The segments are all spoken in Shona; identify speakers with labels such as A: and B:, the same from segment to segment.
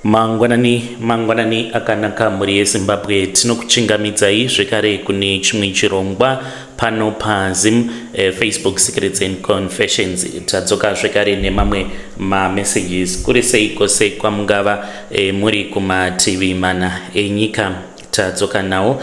A: Mangwanani mangwanani akanaka mhuri yeZimbabwe, tinokuchingamidzai zvekare kune chimwe chirongwa pano paZim Facebook Secrets and Confessions. Tadzoka zvekare nemamwe mamessages kuri sei kwose kwamungava muri kumativi mana enyika. Tadzoka nawo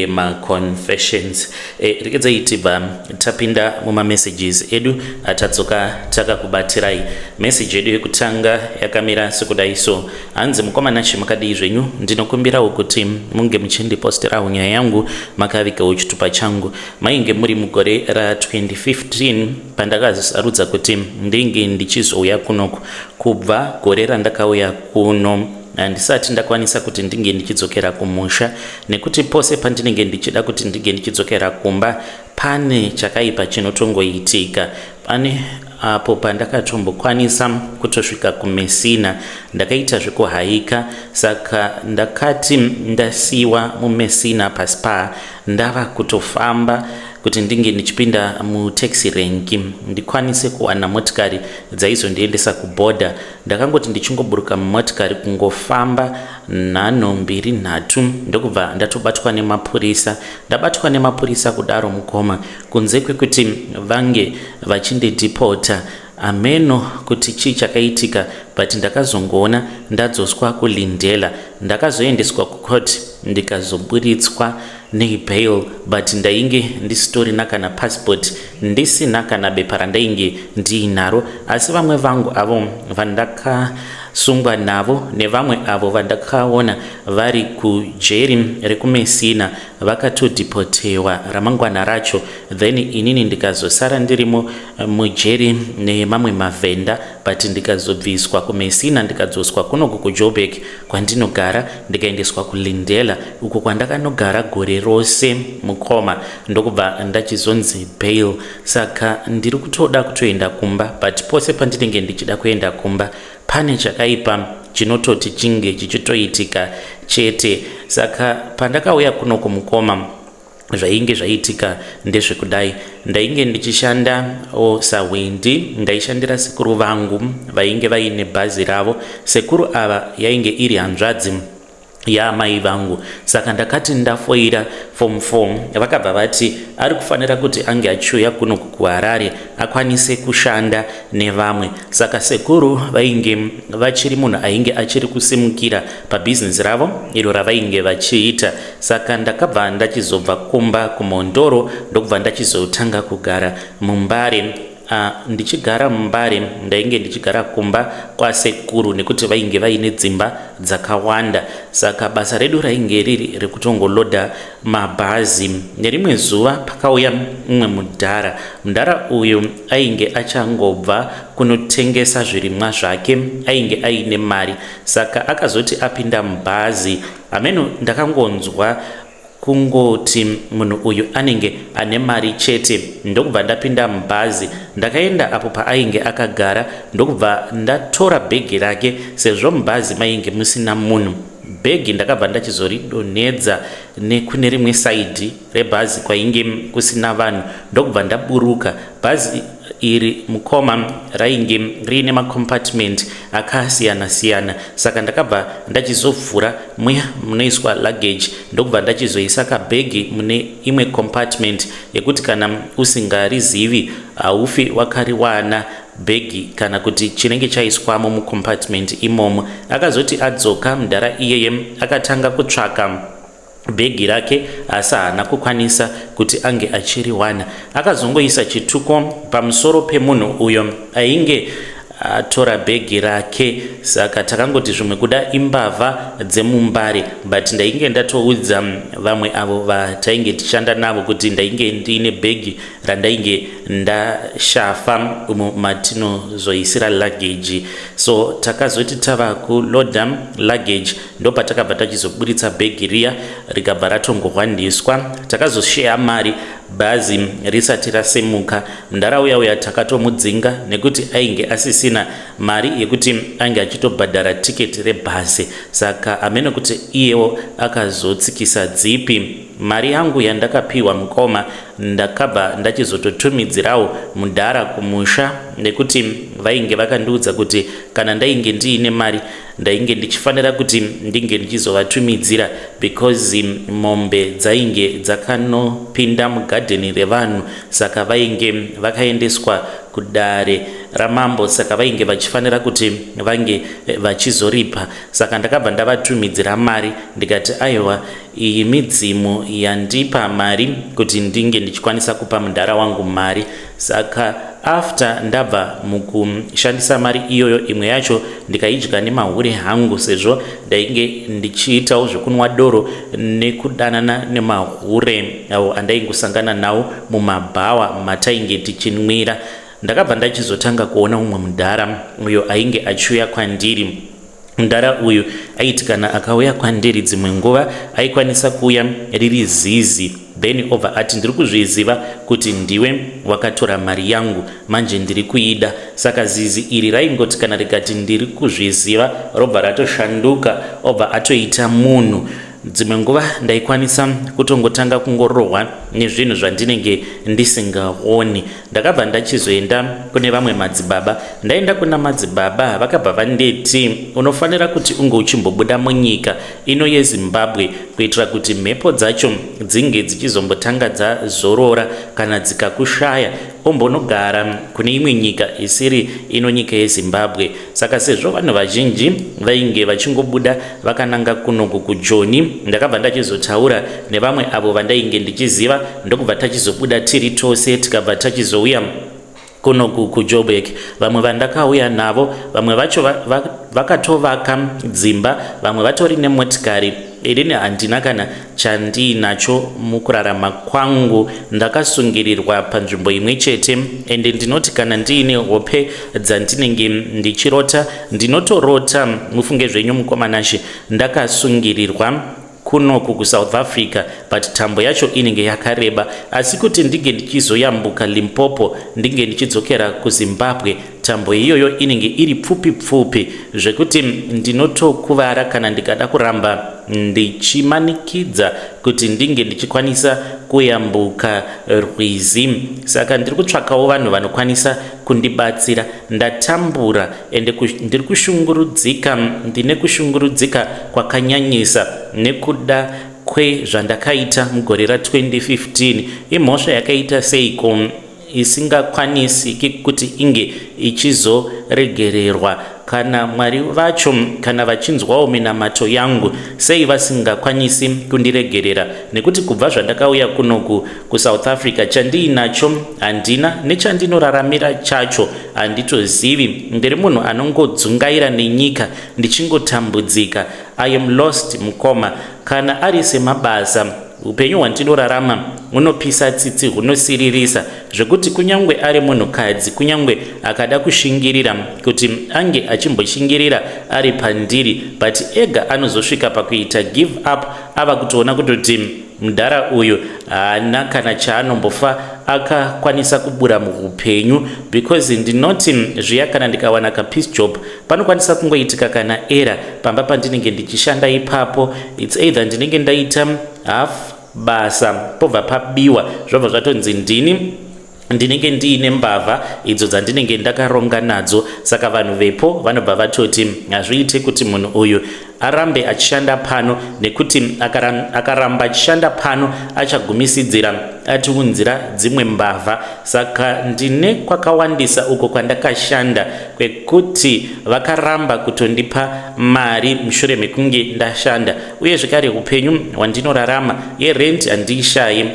A: maconfessions. Regedzai tibva tapinda mumamessages edu atadzoka takakubatirai. Message yedu yekutanga yakamira sekudai so. Hanzi, mukoma Nashe, makadii zvenyu? Ndinokumbirawo kuti munge muchindiposterawo nyaya yangu makavigawo chitupa changu. Mainge muri mugore ra2015 pandakazosarudza kuti ndinge ndichizouya kunoku. Kubva gore randakauya kuno handisati ndakwanisa kuti ndinge ndichidzokera kumusha, nekuti pose pandinenge ndichida kuti ndinge ndichidzokera kumba pane chakaipa chinotongoitika. Pane apo pandakatombokwanisa kutosvika kuMessina, ndakaita zvekuhaika. Saka ndakati ndasiyiwa muMessina paSpa, ndava kutofamba kuti ndinge ndichipinda mutaxi rank ndikwanise kuwana motikari dzaizondiendesa kubhodha. Ndakangoti ndichingoburuka mumotikari, kungofamba nhanho mbiri nhatu, ndokubva ndatobatwa nemapurisa. Ndabatwa nemapurisa kudaro, mukoma, kunze kwekuti vange vachindidhipota, hameno kuti chii chakaitika, but ndakazongoona ndadzoswa kuLindela. Ndakazoendeswa kucourt, ndikazoburitswa nebail, but ndainge ndisitorina kana passport, ndisina kana bepa randainge ndiinaro. Asi vamwe vangu avo vandakasungwa navo nevamwe avo vandakaona vari kujeri rekuMessina vakatodhipotewa ramangwana racho. Then inini ndikazosara ndirimo mujeri nemamwe mavhenda, but ndikazobviswa kuMessina, ndikadzoswa kunoku kuJoburg kwandinogara, ndikaendeswa kuLindela uko kwandakanogara gore rose, mukoma, ndokubva ndachizonzi bail. Saka ndiri kutoda kutoenda kumba, but pose pandinenge ndichida kuenda kumba pane chakaipa chinototi chinge chichitoitika chete. Saka pandakauya kuno kumukoma, zvainge zvaitika ndezvekudai: ndainge ndichishandawo sahwindi. Ndaishandira sekuru vangu vainge vaine bhazi ravo. Sekuru ava yainge iri hanzvadzi yaamai vangu. Saka ndakati ndafoira form 4, vakabva vati ari kufanira kuti ange achiuya kuno kuHarare akwanise kushanda nevamwe. Saka sekuru vainge vachiri munhu ainge achiri kusimukira pabhizinesi ravo iro ravainge vachiita. Saka ndakabva ndachizobva kumba kuMhondoro, ndokubva ndachizotanga kugara muMbare. Ndichigara muMbare, ndainge ndichigara kumba kwasekuru nekuti vainge vaine dzimba dzakawanda. Saka basa redu rainge riri rekutongolodha mabhazi. Nerimwe zuva pakauya mumwe mudhara. Mudhara uyu ainge achangobva kunotengesa zvirimwa zvake, ainge aine mari. Saka akazoti apinda mubhazi, hameno ndakangonzwa kungoti munhu uyu anenge ane mari chete. Ndokubva ndapinda mubhazi, ndakaenda apo paainge akagara, ndokubva ndatora bhegi rake. Sezvo mubhazi mainge musina munhu, bhegi ndakabva ndachizoridonhedza nekune rimwe saidhi rebhazi kwainge kusina vanhu, ndokubva ndaburuka. Bhazi iri, mukoma, rainge riine macompartment akasiyana-siyana. Saka ndakabva ndachizovhura muya munoiswa luggage, ndokubva ndachizoisa kabhegi mune imwe compartment yekuti kana usingarizivi haufi wakariwana bhegi kana kuti chinenge chaiswamo mucompartment imomo. Akazoti adzoka mudhara iyeye, akatanga kutsvaka bhegi rake, asi haana kukwanisa kuti ange achiriwana. Akazongoisa chituko pamusoro pemunhu uyo ainge atora bhegi rake. Saka takangoti zvimwe kuda imbavha dzemuMbare, but ndainge ndatoudza vamwe avo vatainge tichishanda navo kuti ndainge ndiine bhegi randainge ndashafa umo matinozoisira luggage. So takazoti tava kuloda luggage, ndopatakabva tachizoburitsa bhegi riya, rikabva ratongohwandiswa. Takazosheya mari bhazi risati rasimuka. Mudhara uya uya takatomudzinga nekuti ainge asisina mari yekuti ange achitobhadhara tiketi rebhazi. Saka hameno kuti iyewo akazotsikisa dzipi. Mari yangu yandakapiwa mukoma ndakabva ndachizototumidzirawo mudhara kumusha nekuti vainge vakandiudza kuti kana ndainge ndiine mari ndainge ndichifanira kuti ndinge ndichizovatumidzira because mombe dzainge dzakanopinda mugadheni revanhu saka vainge vakaendeswa kudare ramambo saka vainge vachifanira kuti vange vachizoripa. Saka ndakabva ndavatumidzira mari ndikati aiwa iyi midzimu yandipa mari kuti ndinge ndichikwanisa kupa mudhara wangu mari. Saka after ndabva mukushandisa mari iyoyo imwe yacho ndikaidya nemahure hangu sezvo ndainge ndichiitawo zvekunwa doro nekudanana nemahure awo andaingosangana nawo mumabhawa matainge tichinwira. Ndakabva ndachizotanga kuona umwe mudhara uyo ainge achiuya kwandiri. Mudhara uyu aiti kana akauya kwandiri dzimwe nguva aikwanisa kuuya riri zizi then obva ati ndiri kuzviziva kuti ndiwe wakatora mari yangu manje ndiri kuida. Saka zizi iri raingoti kana rikati ndiri kuzviziva robva ratoshanduka obva atoita munhu. Dzimwe nguva ndaikwanisa kutongotanga kungorohwa nezvinhu zvandinenge ndisingaoni. Ndakabva ndachizoenda kune vamwe madzibaba. Ndaenda kuna madzibaba vakabva vanditi unofanira kuti unge uchimbobuda munyika ino yeZimbabwe kuitira kuti mhepo dzacho dzinge dzichizombotanga dzazorora kana dzikakushaya ombonogara kune imwe nyika isiri ino nyika yeZimbabwe. Saka sezvo vanhu vazhinji vainge vachingobuda vakananga kunoku kuJoni, ndakabva ndachizotaura nevamwe avo vandainge ndichiziva ndokubva tachizobuda tiri tose tikabva tachizouya kunoku kuJoburg. Vamwe vandakauya navo, vamwe vacho vakatovaka dzimba, vamwe vatori nemotikari. Inini handina kana chandiinacho mukurarama kwangu ndakasungirirwa panzvimbo imwe chete ende ndinoti kana ndiine hope dzandinenge ndichirota ndinotorota mufunge zvenyu mukoma Nashe ndakasungirirwa kunoku kuSouth Africa but tambo yacho inenge yakareba asi kuti ndinge ndichizoyambuka Limpopo ndinge ndichidzokera kuZimbabwe Tambo iyoyo inenge iri pfupi pfupi zvekuti ndinotokuvara kana ndikada kuramba ndichimanikidza kuti ndinge ndichikwanisa kuyambuka rwizi. Saka ndiri kutsvakawo vanhu vanokwanisa kundibatsira. Ndatambura ende ndiri kushungurudzika, ndine kushungurudzika kwakanyanyisa nekuda kwezvandakaita mugore ra 2015. Imhosva yakaita seiko? isingakwanisiki kuti inge ichizoregererwa. Kana Mwari vacho kana vachinzwawo minamato yangu, sei vasingakwanisi kundiregerera? Nekuti kubva zvandakauya kunoku kuSouth Africa chandiinacho handina, nechandinoraramira chacho handitozivi. Ndiri munhu anongodzungaira nenyika ndichingotambudzika. I am lost mukoma. Kana ari semabasa, Upenyu hwandinorarama hunopisa tsitsi hunosiririsa zvekuti kunyangwe ari munhukadzi kunyangwe akada kushingirira kuti ange achimboshingirira ari pandiri but ega anozosvika pakuita give up ava kutoona kutoti mudhara uyu haana kana chaanombofa akakwanisa kubura muupenyu because ndinoti zviya kana ndikawana kapeace job Panokwanisa kungoitika kana error pamba pandinenge ndichishanda ipapo. It's either ndinenge ndaita half basa pobva pabiwa zvobva zvatonzi ndini ndinenge ndiine mbavha idzo dzandinenge ndakaronga nadzo saka vanhu vepo vanobva vatoti hazviite kuti munhu uyu arambe achishanda pano nekuti akaramba achishanda pano achagumisidzira atiunzira dzimwe mbavha saka ndine kwakawandisa uko kwandakashanda kwekuti vakaramba kutondipa mari mushure mekunge ndashanda uye zvekare upenyu hwandinorarama yerent handiishaye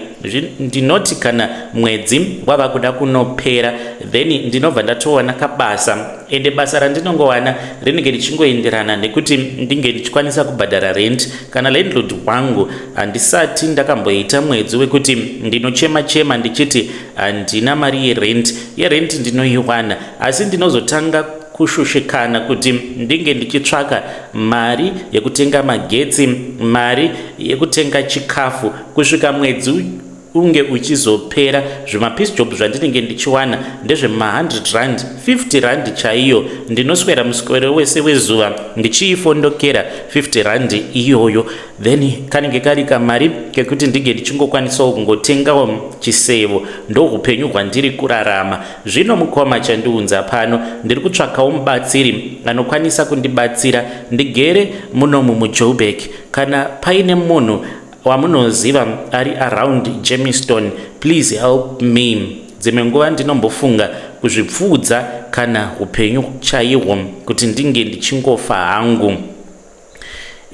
A: ndinoti kana mwedzi wava kuda kunopera then ndinobva ndatowana kabasa ende basa randinongowana rinenge richingoenderana nekuti ndinge ndichikwanisa kubhadhara rent kana landlord wangu handisati ndakamboita mwedzi wekuti ndinochema chema ndichiti handina mari yerent yerent ndinoiwana asi ndinozotanga kushushikana kuti ndinge ndichitsvaka mari yekutenga magetsi mari yekutenga chikafu kusvika mwedzi unge uchizopera. Zvimapiece job zvandinenge ndichiwana ndezvema 100 rand, 50 rand chaiyo. Ndinoswera muswero wese wezuva ndichiifondokera 50 rand iyoyo, then kanenge kari kamari kekuti ndinge ndichingokwanisawo kungotengawo chisevo. Ndohupenyu hwandiri kurarama zvino. Mukoma, chandiunza pano, ndiri kutsvakawo mubatsiri anokwanisa kundibatsira. Ndigere munomu muJoburg. Kana paine munhu wamunoziva ari around Germiston, please help me. Dzimwe nguva ndinombofunga kuzvipfuudza kana upenyu chaihwo, kuti ndinge ndichingofa hangu.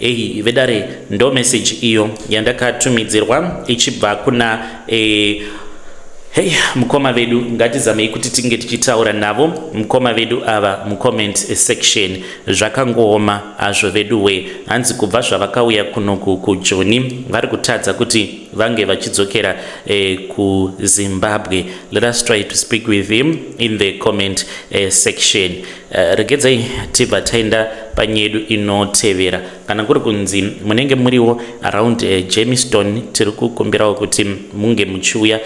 A: Ei vedare, ndo meseji iyo yandakatumidzirwa ichibva kuna hei mukoma vedu. Ngatizamei kuti tinge tichitaura navo mukoma vedu ava mucomment section. Zvakangooma hazvo vedu we. Hanzi kubva zvavakauya kunoku kuJoni, vari kutadza kuti vange vachidzokera kuZimbabwe. Let us try to speak with him in the comment section. Regedzai tibva taenda panyedu inotevera. Kana kuri kunzi munenge muriwo around Germiston, tiri kukumbirawo kuti munge muchiuya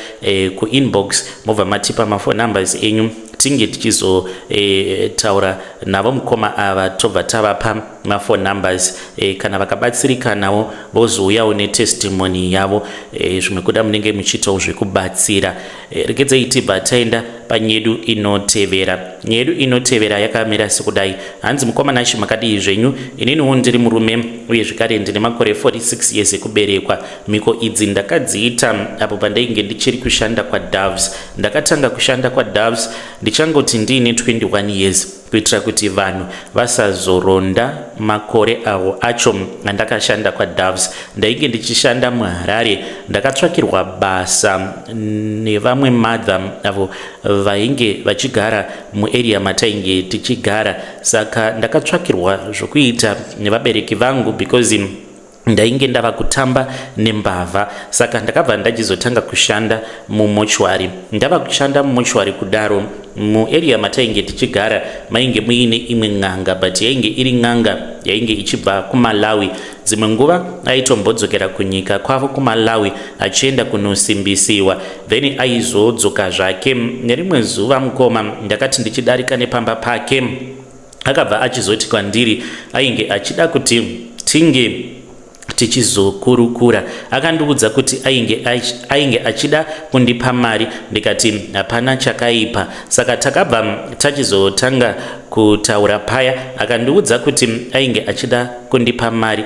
A: kuinbox, mobva matipa maphone numbers enyu, tinge tichizotaura navo mukoma ava, tobva tavapa maphone numbers. Kana vakabatsirikanawo, vozouyawo netestimony yavo. Zvimwe kuda munenge muchiitawo zvekubatsira. Regedzai tibva taenda panyedu inotevera. Nyedu inotevera yakamira sekudai. Hanzi, "Mukoma Nashi, makadii zvenyu? Ininiwo ndiri murume uye zvekare ndine makore 46 years ekuberekwa. Mhiko idzi ndakadziita apo pandainge ndichiri kushanda kwaDoves. Ndakatanga kushanda kwaDoves ndichangoti ndiine 21 years, kuitira kuti vanhu vasazoronda makore avo acho andakashanda kwaDoves. Ndainge ndichishanda muHarare. Ndakatsvakirwa basa nevamwe mother avo vainge vachigara muarea matainge tichigara. Saka ndakatsvakirwa zvokuita nevabereki vangu because ndainge ndava kutamba nembavha. Saka ndakabva ndachizotanga kushanda mumochwari. Ndava kushanda mumochwari kudaro, muarea matainge tichigara mainge muine imwe n'anga, but yainge iri n'anga yainge ichibva kuMalawi. Dzimwe nguva aitombodzokera kunyika kwavo kuMalawi achienda kunosimbisiwa, then aizodzoka zvake. Nerimwe zuva, mukoma, ndakati ndichidarika nepamba pake, akabva achizoti kwandiri ainge achida kuti tinge tichizokurukura. Akandiudza kuti ainge achida kundipa mari. Ndikati hapana chakaipa. Saka takabva tachizotanga kutaura paya. Akandiudza kuti ainge achida kundipa mari,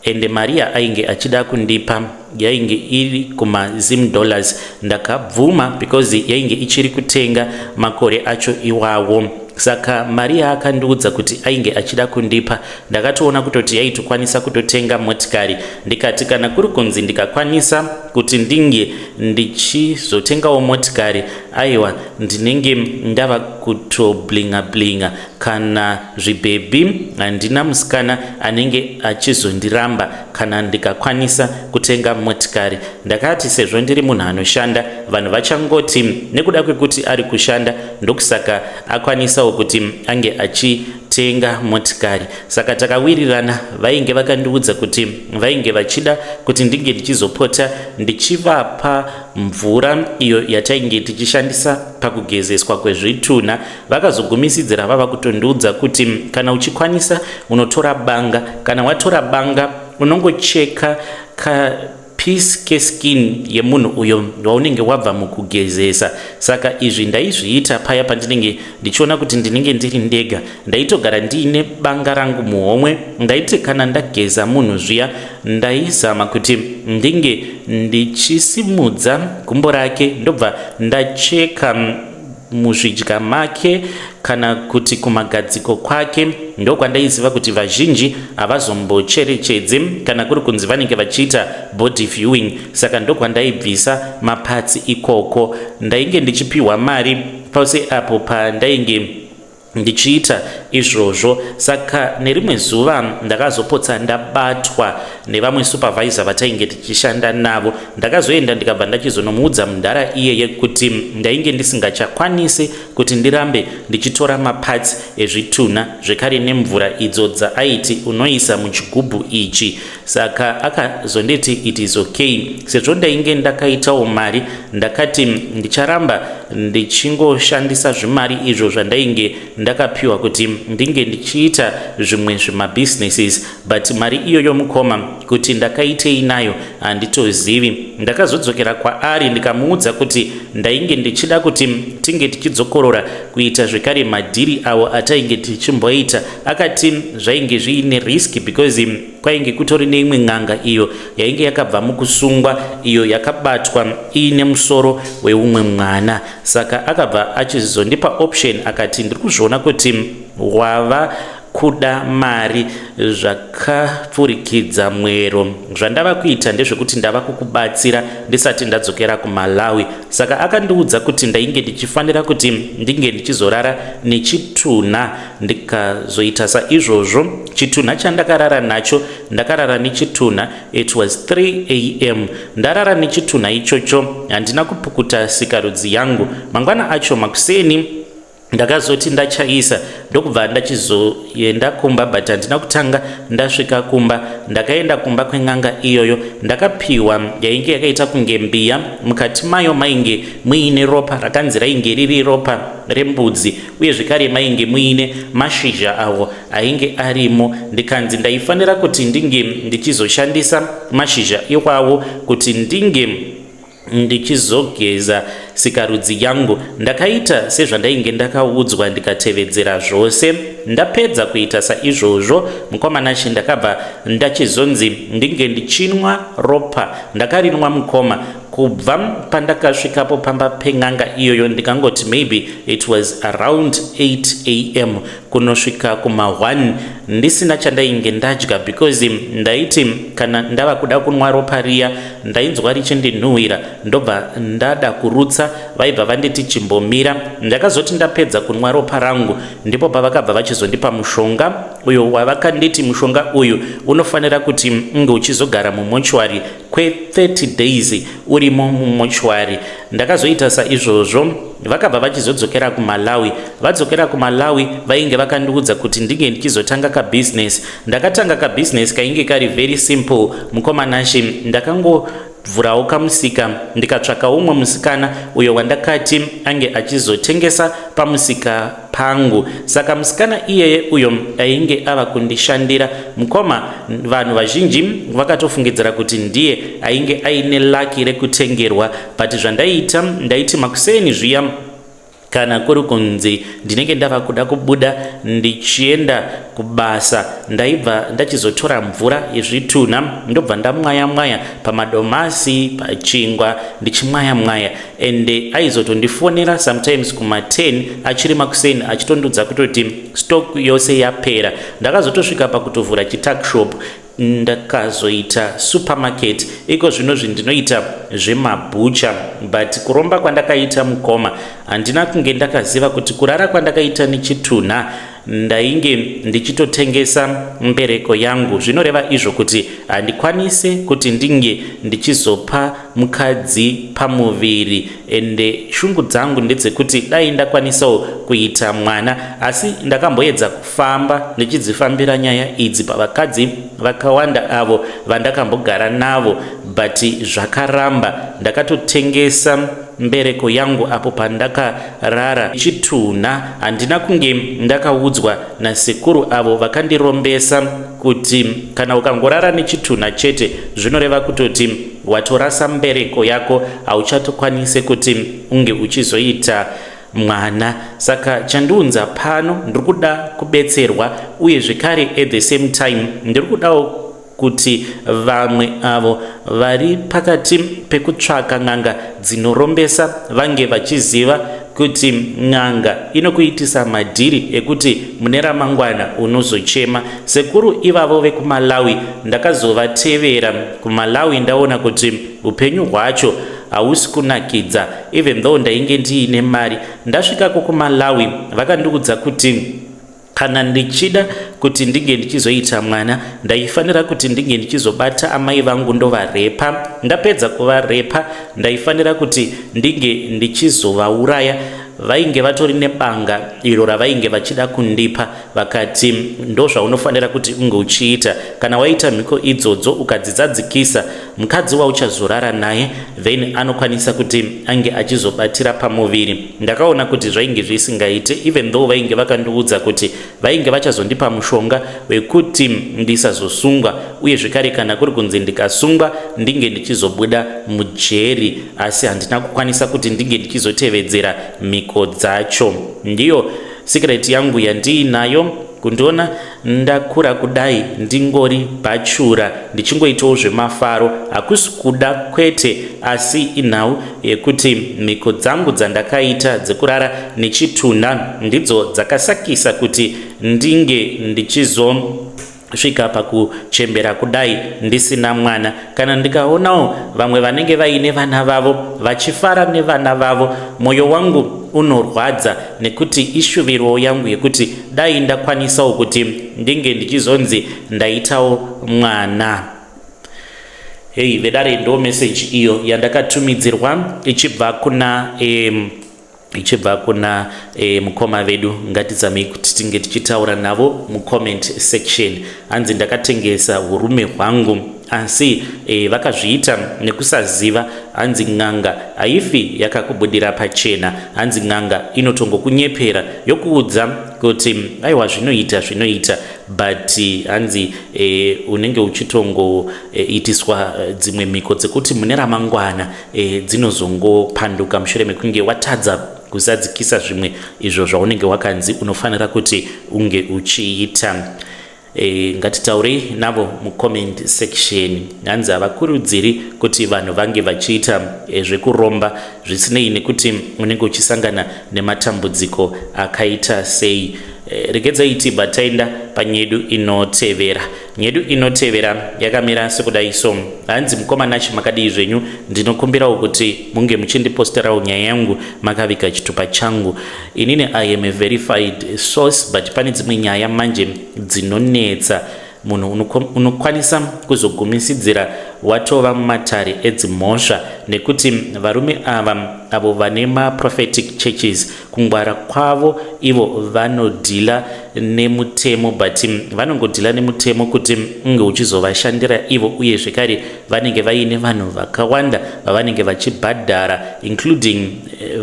A: ende mari yaainge achida kundipa yainge iri kumaZim dollars. Ndakabvuma because yainge ichiri kutenga makore acho iwawo. Saka mari yaakandiudza kuti ainge achida kundipa, ndakatoona kutoti yaitokwanisa kutotenga motikari. Ndikati kana kuri kunzi ndikakwanisa kuti ndinge ndichizotengawo motikari, aiwa, ndinenge ndava kutoblinga blinga kana zvibhebhi. Handina musikana anenge achizondiramba kana ndikakwanisa kutenga motikari." Ndakati sezvo ndiri munhu anoshanda, vanhu vachangoti nekuda kwekuti ari kushanda, ndokusaka akwanisawo kuti ange achitenga motikari. Saka takawirirana. Vainge vakandiudza kuti vainge vachida kuti ndinge ndichizopota ndichivapa mvura iyo yatainge tichishandisa pakugezeswa kwezvitunha. Vakazogumisidzira vava kutondiudza kuti kana uchikwanisa, unotora banga. Kana watora banga, unongocheka ka piece keskin yemunhu uyo waunenge wabva mukugezesa. Saka izvi ndaizviita paya pandinenge ndichiona kuti ndinenge ndiri ndega. Ndaitogara ndiine banga rangu muhomwe. Ndaiti kana ndageza munhu zviya, ndaizama kuti ndinge ndichisimudza gumbo rake, ndobva ndacheka muzvidya make kana kuti kumagadziko kwake. Ndokwandaiziva kuti vazhinji havazombocherechedzi kana kuri kunzi vanenge vachiita body viewing. Saka ndokwandaibvisa maparts ikoko. Ndainge ndichipiwa mari pose apo pandainge Ndichiita izvozvo saka nerimwe zuva ndakazopotsa ndabatwa nevamwe supervisor vatainge tichishanda navo. Ndakazoenda ndikabva ndachizonomuudza mudhara iyeye kuti ndainge ndisingachakwanisi kuti ndirambe ndichitora maparts ezvitunha zvekare nemvura idzo dzaaiti unoisa muchigubhu ichi. Saka akazonditi it is okay sezvo ndainge ndakaitawo mari ndakati ndicharamba ndichingoshandisa zvimari izvo zvandainge ndakapiwa kuti ndinge ndichiita zvimwe zvemabusinesses but mari iyoyo mukoma kuti ndakaitei nayo handitozivi. Ndakazodzokera kwaari ndikamuudza kuti ndainge ndichida kuti tinge tichidzokorora kuita zvekare madhiri awo atainge tichimboita. Akati zvainge zviine risk because kwainge kutori neimwe n'anga iyo yainge yakabva mukusungwa iyo yakabatwa iine musoro weumwe mwana. Saka akabva achizondipa option akati ndiri kuzviona kuti wava kuda mari zvakapfurikidza mwero. Zvandava kuita ndezvekuti ndava kukubatsira ndisati ndadzokera kuMalawi. Saka akandiudza kuti ndainge ndichifanira kuti ndinge ndichizorara nechitunha ndikazoita saizvozvo. Chitunha chandakarara nacho ndakarara nechitunha it was 3 am. Ndarara nechitunha ichocho handina kupukuta sikarudzi yangu. Mangwana acho makuseni Ndakazoti ndachaisa ndokubva ndachizoenda kumba but handina kutanga ndasvika kumba. Ndakaenda kumba kwen'anga iyoyo ndakapiwa yainge yakaita kunge mbiya mukati mayo mainge muine ropa rakanzi rainge riri ropa rembudzi uye zvekare mainge muine mashizha awo ainge arimo ndikanzi ndaifanira kuti ndinge ndichizoshandisa mashizha iwawo kuti ndinge Ndichizogeza sikarudzi yangu ndakaita sezvandainge ndakaudzwa ndikatevedzera zvose. Ndapedza kuita saizvozvo mukoma Nashe ndakabva ndachizonzi ndinge ndichinwa ropa. Ndakarinwa mukoma kubva pandakasvikapo pamba pen'anga iyoyo ndikangoti maybe it was around 8 am kunosvika kuma 1 ndisina chandainge ndadya because ndaiti kana ndava kuda kunwa ropa riya ndainzwa richindinhuhwira ndobva ndada kurutsa vaibva vanditi chimbomira. Ndakazoti ndapedza kunwa ropa rangu ndipo pavakabva vachizondipa mushonga uyo wavakanditi mushonga uyu unofanira kuti unge uchizogara mumochuary kwe 30 days urimo mumochuary. Ndakazoita saizvozvo vakabva vachizodzokera kuMalawi. Vadzokera kuMalawi vainge vakandiudza kuti ndinge ndichizotanga kabusiness. Ndakatanga kabusiness kainge kari very simple mukoma Nashe. Ndakangovhurawo kamusika ndikatsvaka umwe musikana uyo wandakati ange achizotengesa pamusika pangu. Saka musikana iyeye uyo ainge ava kundishandira mukoma vanhu vazhinji vakatofungidzira kuti ndiye ainge aine lucky rekutengerwa but zvandaiita ndaiti makuseni zviya kana kuri kunzi ndinenge ndava kuda kubuda ndichienda kubasa ndaibva ndachizotora mvura yezvitunha ndobva ndamwaya mwaya pamadomasi pachingwa ndichimwaya mwaya ende aizotondifonera sometimes kuma 10 achiri makuseni achitondudza kutoti stock yose yapera. Ndakazotosvika pakutovhura chituckshop ndakazoita supermarket iko zvinozvi ndinoita zvemabhucha but kuromba kwandakaita mukoma handina kunge ndakaziva kuti kurara kwandakaita nechitunha Ndainge ndichitotengesa mbereko yangu zvinoreva izvo kuti handikwanise kuti ndinge ndichizopa mukadzi pamuviri ende shungu dzangu ndedzekuti dai ndakwanisawo kuita mwana asi ndakamboedza kufamba ndichidzifambira nyaya idzi pavakadzi vakawanda avo vandakambogara navo but zvakaramba ndakatotengesa mbereko yangu apo pandakarara chitunha handina kunge ndakaudzwa nasekuru avo vakandirombesa kuti kana ukangorara nechitunha chete zvinoreva kutoti watorasa mbereko yako hauchatokwanise kuti unge uchizoita mwana saka chandiunza pano ndiri kuda kubetserwa uye zvekare at the same time ndiri kudawo kuti vamwe avo vari pakati pekutsvaka n'anga dzinorombesa vange vachiziva kuti n'anga inokuitisa madhiri ekuti mune ramangwana unozochema. Sekuru ivavo vekuMalawi ndakazovatevera kuMalawi ndaona kuti upenyu hwacho. hausi kunakidza even though ndainge ndiine mari. Ndasvikako kuMalawi vakandiudza kuti kana ndichida kuti ndinge ndichizoita mwana ndaifanira kuti ndinge ndichizobata amai vangu ndovarepa. Ndapedza kuvarepa ndaifanira kuti ndinge ndichizovauraya. Vainge vatori nebanga iro ravainge vachida kundipa vakati ndozvaunofanira kuti unge uchiita kana waita mhiko idzodzo ukadzidzadzikisa mukadzi wauchazorara naye then anokwanisa kuti ange achizobatira pamuviri. Ndakaona kuti zvainge zvisingaite even though vainge vakandiudza kuti vainge vachazondipa mushonga wekuti ndisazosungwa uye zvekare kana kuri kunzi ndikasungwa ndinge ndichizobuda mujeri, asi handina kukwanisa kuti ndinge ndichizotevedzera mhiko dzacho. Ndiyo secret yangu yandiinayo. Kundiona ndakura kudai ndingori bhachura ndichingoitawo zvemafaro hakusi kuda kwete, asi inhau yekuti mhiko dzangu dzandakaita dzekurara nechitunha ndidzo dzakasakisa kuti ndinge ndichizo svika pakuchembera kudai ndisina mwana. Kana ndikaonawo vamwe vanenge vaine vana vavo vachifara nevana vavo, mwoyo wangu unorwadza nekuti ishuviro yangu yekuti dai ndakwanisawo kuti ndinge ndichizonzi ndaitawo mwana. Hei vedare, ndo message iyo yandakatumidzirwa ichibva kuna ichibva kuna mukoma vedu. Ngatizamei kuti tinge tichitaura navo mucomment section. Hanzi ndakatengesa urume hwangu, asi vakazviita nekusaziva. Hanzi n'anga haifi yakakubudira pachena. Hanzi n'anga inotongokunyepera yokuudza kuti aiwa zvinoita zvinoita, but hanzi unenge uchitongoitiswa dzimwe mhiko dzekuti mune ramangwana dzinozongopanduka mushure mekunge watadza kuzadzikisa zvimwe izvo zvaunenge wakanzi unofanira kuti unge uchiita. Ngatitaurei navo mucomment section. Hanzi havakurudziri kuti vanhu vange vachiita zvekuromba zvisinei nekuti unenge uchisangana nematambudziko akaita sei. Regedzai tibva taenda panyedu inotevera. Nyedu inotevera yakamira sekudai so. Hanzi mukoma Nashi, makadii zvenyu? Ndinokumbirawo kuti munge muchindiposterawo nyaya yangu makaviga chitupa changu. Inini I am a verified source, but pane dzimwe nyaya manje dzinonetsa. Munhu unokwanisa kuzogumisidzira watova mumatare edzimhosva nekuti varume ava avo vane maprophetic churches, kungwara kwavo ivo vanodhila nemutemo, but vanongodhila nemutemo kuti unge uchizovashandira ivo, uye zvekare vanenge vaine vanhu vakawanda vavanenge vachibhadhara, including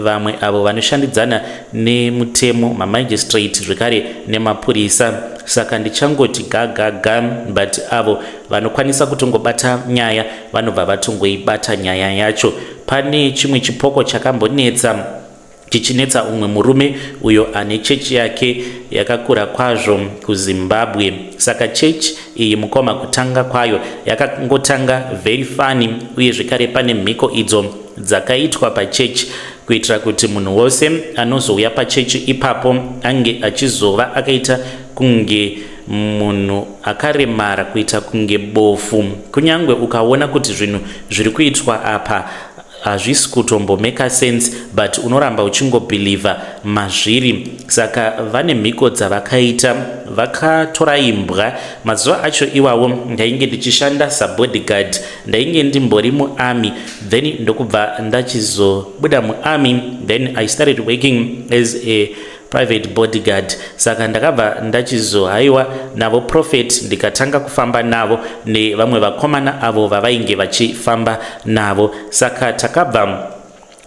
A: vamwe avo vanoshandidzana nemutemo, mamagistrate zvekare nemapurisa. Saka ndichangoti gagaga, but avo vanokwanisa kutongobata nyaya vanobva vatongoibata nyaya yacho. Pane chimwe chipoko chakambonetsa, chichinetsa umwe murume uyo ane chechi yake yakakura kwazvo kuZimbabwe. Saka chechi iyi mukoma, kutanga kwayo yakangotanga very funny, uye zvekare pane mhiko idzo dzakaitwa pachechi kuitira kuti munhu wose anozouya pachechi ipapo ange achizova akaita kunge munhu akaremara, kuita kunge bofu. Kunyange ukaona kuti zvinhu zviri kuitwa apa hazvisi kutombomeka sense, but unoramba uchingobhilivha mazviri. Saka vane mhiko dzavakaita, vakatora imbwa. Mazuva acho iwawo ndainge ndichishanda sabodyguard, ndainge ndimbori muarmy, then ndokubva ndachizobuda muarmy, then I started working as a private bodyguard. Saka ndakabva ndachizohaiwa navo prophet, ndikatanga kufamba navo nevamwe vakomana avo vavainge vachifamba navo. Saka takabva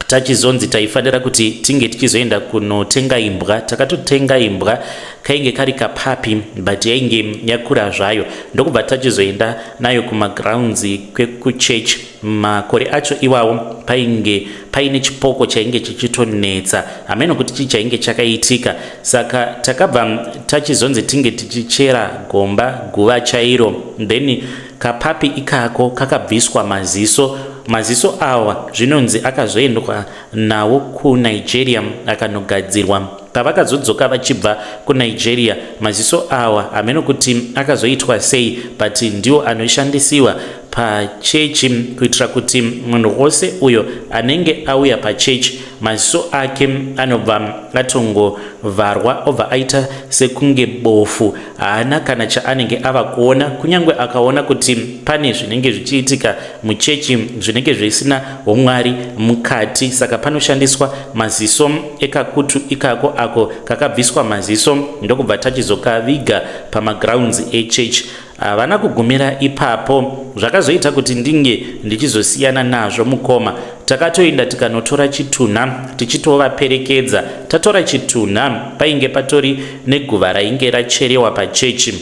A: tachizonzi taifanira kuti tinge tichizoenda kunotenga imbwa. Takatotenga imbwa, kainge kari kapuppy, but yainge yakura zvayo, ndokubva tachizoenda nayo kumagrounds kwekuchurch. Makore acho iwawo painge paine chipoko chainge chichitonetsa, hameno kuti chii chainge chakaitika. Saka takabva tachizonzi tinge tichichera gomba, guva chairo, then kapuppy ikako kakabviswa maziso. Maziso awa zvinonzi akazoendwa nawo kuNigeria akanogadzirwa. Pavakazodzoka vachibva kuNigeria, maziso awa hameno kuti akazoitwa sei, but ndiwo anoshandisiwa. pachechi kuitira kuti munhu wose uyo anenge auya pachechi maziso ake anobva atongovharwa obva aita sekunge bofu, haana kana chaanenge ava kuona, kunyange akaona kuti pane zvinenge zvichiitika muchechi zvinenge zvisina umwari mukati. Saka panoshandiswa maziso ekakutu ikako ako kakabviswa maziso ndokubva tachizokaviga pamagrounds echechi. Havana kugumira ipapo, zvakazoita kuti ndinge ndichizosiyana nazvo mukoma. Takatoenda tikanotora chitunha tichitovaperekedza. Tatora chitunha painge patori neguva rainge racherewa pachechi.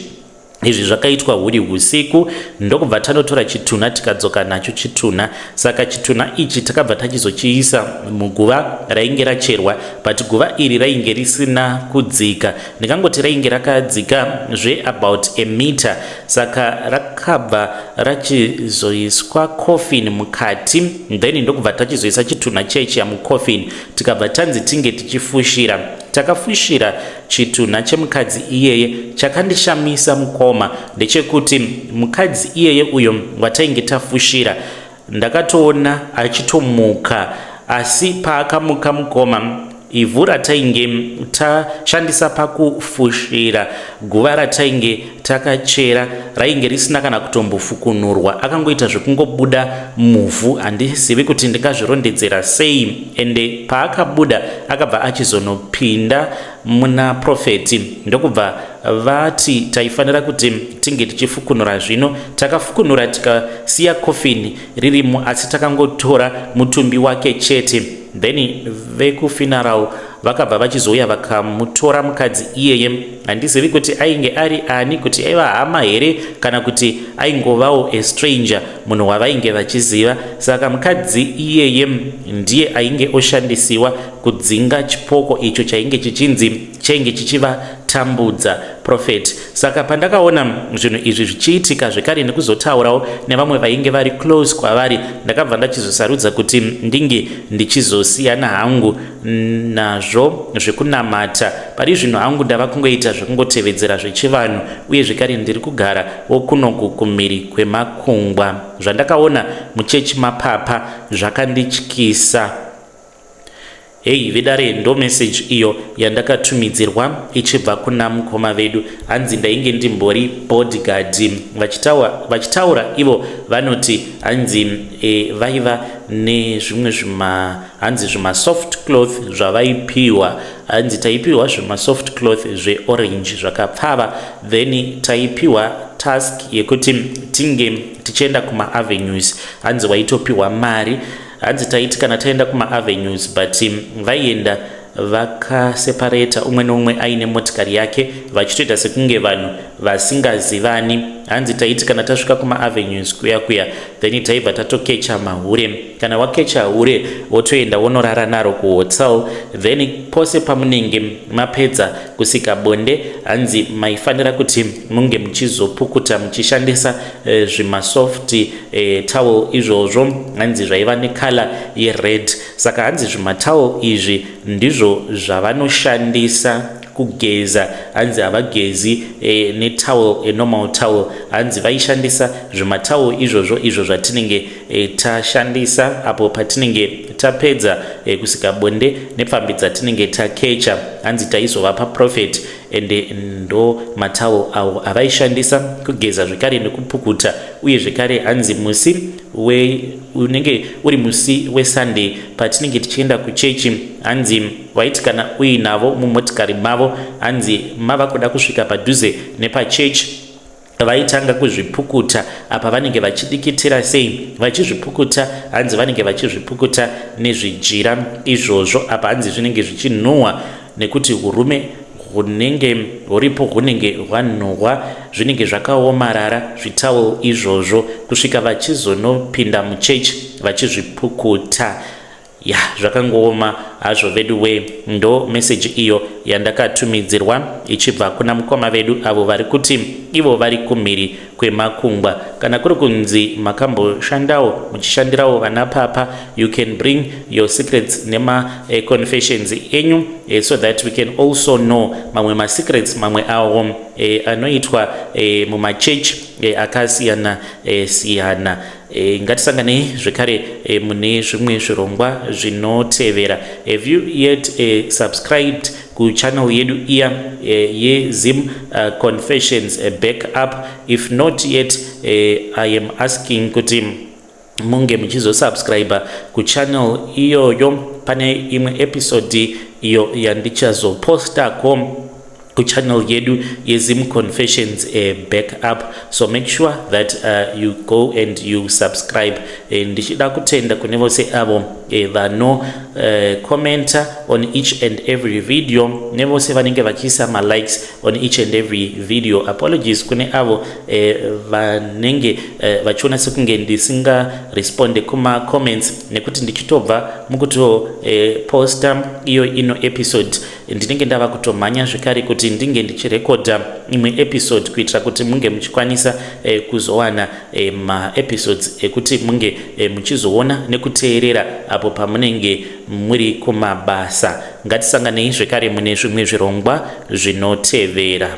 A: Izvi zvakaitwa huri husiku ndokubva tanotora chitunha tikadzoka nacho chitunha. Saka chitunha ichi takabva tachizochiisa muguva rainge racherwa, but guva iri rainge risina kudzika. Ndingangoti rainge rakadzika zve about a meter. Saka rakabva rachizoiswa coffin mukati, then ndokubva tachizoisa chitunha chechiya mucoffin, tikabva tanzi tinge tichifushira. Takafushira chitunha chemukadzi iyeye. Chakandishamisa mukoma ndechekuti mukadzi iyeye uyo watainge tafushira ndakatoona achitomuka, asi paakamuka mukoma, ivhu ratainge tashandisa pakufushira guva ratainge takachera rainge risina kana kutombofukunurwa, akangoita zvekungobuda muvhu. Handizivi kuti ndingazvirondedzera sei. Ende paakabuda akabva achizonopinda muna profeti, ndokubva vati taifanira kuti tinge tichifukunura. Zvino takafukunura tikasiya kofini ririmo, asi takangotora mutumbi wake chete. Then vekufuneral vakabva vachizouya vakamutora mukadzi iyeye. Handizivi kuti ainge ari ani, kuti aiva hama here kana kuti aingovawo a stranger, munhu wavainge vachiziva. Saka mukadzi iyeye ndiye ainge oshandisiwa kudzinga chipoko icho chainge chichinzi chainge chichivatambudza, prophet. Saka pandakaona zvinhu izvi zvichiitika zvekare nekuzotaurawo nevamwe vainge vari close kwavari, ndakabva ndachizosarudza kuti ndinge ndichizosiyana hangu nazvo zvekunamata. Pari zvino hangu ndava kungoita zvekungotevedzera zvechivanhu, uye zvekare ndiri kugara wokunoku kumhiri kwemakungwa. Zvandakaona muchechi mapapa zvakandityisa. Hei vedare, ndo message iyo yandakatumidzirwa ichibva kuna mukoma vedu. Hanzi ndainge ndimbori bodyguard. Vachitaura ivo vanoti hanzi vaiva nezvimwe zvima, hanzi zvimasoft cloth zvavaipiwa. Hanzi taipiwa zvimasoft cloth zveorange zvakapfava, then taipiwa task yekuti tinge tichienda kumaavenues. Hanzi waitopiwa mari. Hanzi taiti kana taenda kumaavenues, but vaienda vakaseparata, umwe neumwe aine motikari yake, vachitoita sekunge vanhu vasingazivani. Hanzi taiti kana tasvika kumaavenues kuya kuya, then taibva tatokecha mahure. Kana wakecha hure, wotoenda wonorara naro kuhotel. Then pose pamunenge mapedza kusika bonde, hanzi maifanira kuti munge muchizopukuta muchishandisa zvimasoft towel izvozvo. Hanzi zvaiva necolour yered. Saka hanzi zvimatowel izvi ndizvo zvavanoshandisa kugeza. Hanzi havagezi netowel, anormal towel. Hanzi vaishandisa zvimatowel izvozvo, izvo zvatinenge tashandisa apo patinenge tapedza kusika bonde nepfambi dzatinenge takecha. Hanzi taizovapa prophet, ende ndo matowel avo avaishandisa kugeza zvekare nekupukuta. Uye zvekare hanzi musi unenge uri musi weSunday patinenge tichienda kuchechi, hanzi waiti kana uinavo mumotikari mavo, hanzi mava kuda kusvika padhuze nepachechi, vaitanga kuzvipukuta. Apa vanenge vachidikitira sei vachizvipukuta? Hanzi vanenge vachizvipukuta nezvijira izvozvo. Apa hanzi zvinenge zvichinhuhwa nekuti urume hunenge huripo hunenge hwanhuhwa, zvinenge zvakaomarara zvitowel izvozvo, kusvika vachizonopinda muchechi vachizvipukuta. Ya, zvakangooma. hazvo vedu wee. Ndo message iyo yandakatumidzirwa ichibva kuna mukoma vedu avo vari kuti ivo vari kumhiri kwemakungwa. Kana kuri kunzi makamboshandawo muchishandirawo vana papa, you can bring your secrets nemaconfessions enyu so that we can also know mamwe masecrets mamwe awo anoitwa mumachechi akasiyana siyana. Ngatisanganei zvekare mune zvimwe zvirongwa zvinotevera. Have you yet subscribed kuchannel yedu iya yeZim Confessions Backup? If not yet, I am asking kuti munge muchizosubscribe kuchannel iyoyo. Pane imwe episode iyo yandichazopostako kuchannel yedu yeZim Confessions Backup, so make sure that you go and you subscribe. Ndichida kutenda kune vose avo vano commenta on each and every video, nevose vanenge vachiisa malikes on each and every video. Apologies kune avo vanenge vachiona sekunge ndisingaresponde kumacomments, nekuti ndichitobva mukutoposta iyo ino episode, ndinenge ndava kutomhanya zvekare kuti ndinge ndichirekodha imwe episode, kuitira kuti munge muchikwanisa kuzowana maepisodes ekuti munge muchizoona nekuteerera apo pamunenge muri kumabasa. Ngatisanganei zvekare mune zvimwe zvirongwa zvinotevera.